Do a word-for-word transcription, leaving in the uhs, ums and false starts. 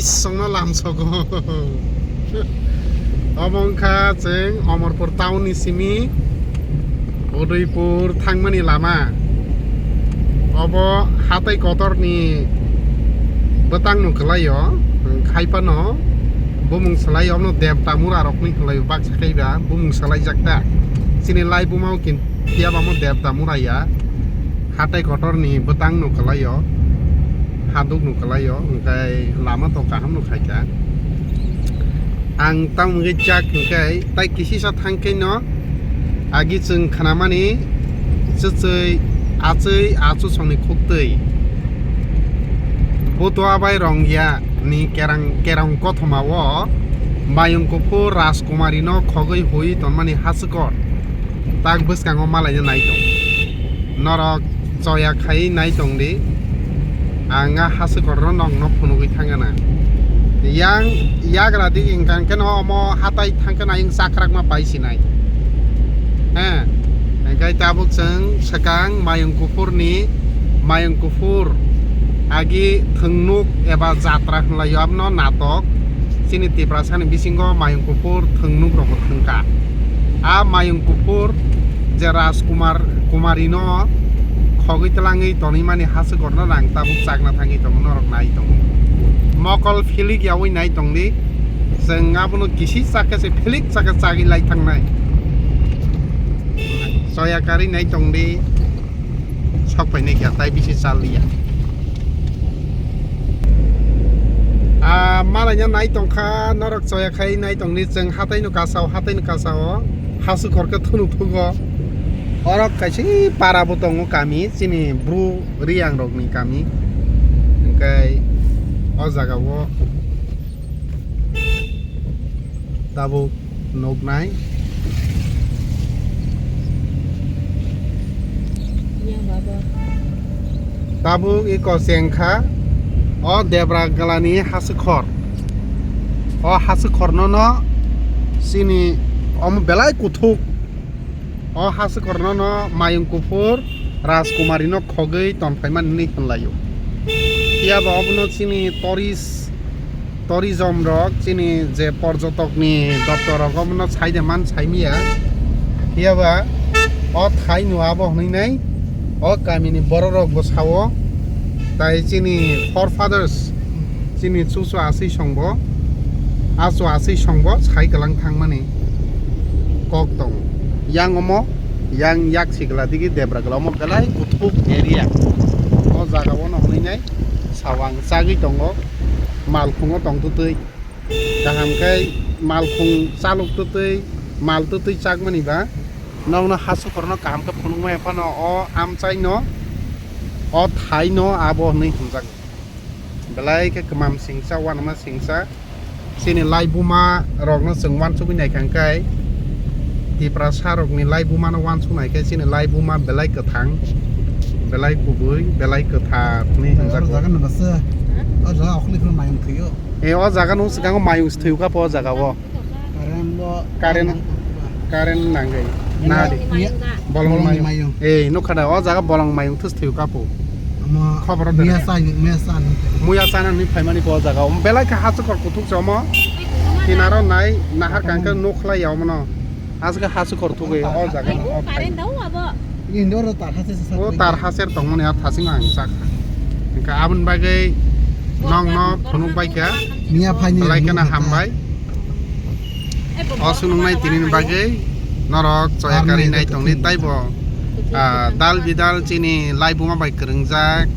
Songno lamsogo. Omo wngkha chwng Omorpur town ni simi Udaipur thangmani lama. Obo hatai kotorni bwtangno kwlaio, haiphano bumung swlaio, omo Devtamura rokni kwlaio, baksa khaiba bumung swlaijak ta. Chini laibuma o kin-, phiya bamo Devtamura ya, hatai kotorni bwtangno kwlaio, hadukno kwlaio, hwnkhe lama to kahamno khaikha. Ang tamo hwnkhe jak hwnkhe tai kisisa thangkhe no agi chwng khnamani chwchwi achwi achusongni khuktwi. Butua bai rongya ni kerang, kerong kothoma o Mayung Kuphur Rajkumari no khogwi hui tonmani hasukor tak bwskango malaina nai tong. Norok choya khai nai tong di. Ang a hasukor no nokno phunugwi thangana. Yang yagra di hwnkha khe no omo hatai thangkhe no ayung chakrakma pai sinai. He, hwnkhe tabuk chwng swkang Mayung Kuphur ni, Mayung Kuphur agi thwngnuk eba jatra hwnlaio abono natok. Chini Tiprasa ni bisingo Mayung Kuphur thwngnuk rokbo thwngkha. A Mayung Kuphur je Rajkumar, Kumari no khogwi twlangwi tonwi mani hasukor no rang tabuk chakna thangwi tongo, norok nai tongo. Mokol philik yaui nai tong di. Chwng abono kisi chakhe se philik chakhe chagwi lai thangnai. Choya karwi nai tong di. Sok painai khe tai bisi chal liya. Ah, malaina nai tongkha, norok choya khai nai tong di, chwng hatai no kasao, hatai no kasao, hasukor khe thunuk thugo. Orok kaisa para bo tongo kami, chini bru Riyang rokni kami. Hwnkhe o jaga o tabuk nuknai. Tabuk iko chengkha o Debra Galani hasukor. O hasukorno no chini omo belai kuthuk. O hasukorno no Mayung Kuphur Rajkumari no khogwi tonphaimani hinwi hwnlaio. Phiya ba obono chini tourist, tourism rok, chini je porjotokni doptor rok obono saide man saimiya. Phiya ba o thai no abo hwnwi nai o kamini borok rok bo sao. Tai chini forefathers, chini chuchu aswi songbo, achu aswi songbo sai kwlang thangmani kok tongo. Yang omo, yang yak sikla digi debra gala omo belai kuthuk area. O jaga o no hwnwi nai sawang chagwi tongo, malkhungo tong twtwi. Kaham khe malkhung chalok twtwi, mal twtwi chakmani ba nokno hasukorno kaham khe phunukmaya phano o amchai no, o thai no abo hwnwi hwnjak. Belai khe kwmam singsa, uanama singsa. Chini laibuma rokno chwng uansugwi naikha hwnkhe, Tiprasa rokni laibuma no uansuk naikhe chini laibuma belai kwthang, belai kubui, belai kwthar hwnwi hwnjago. Oro jaga no basa. Oro jaga okhli phuru mayung thwio. E, o jaga no swkango mayung thwio kha po o jaga o. Current bo current, current nangwi. Bolong mayung. Bolong mayung. Bolong mayung. E, nukha da, o jaga bolong mayung thus thwio kapu. Omo khobor o muya bera. Sa, muya sa nang. Muya sa nang ni phaimani bo jaga. Omo belai khe hachukor kuthuk se omo. Kinaro nai nahar kangkhe nukhlai ya omo no. Aswk hachukor thugwi o jaga no. Current dao abo. Indoor tar haser sa. O tar haser tongmani a thasing ang chak. Hingkha aboni bagwi nokno phunuk baikha. Miya phaini belai kheno hambai. O sunungnai tinini bagwi norok choya kari nai tongdi taibo, ah, dal bidal chini laibuma bai kwrwngjak,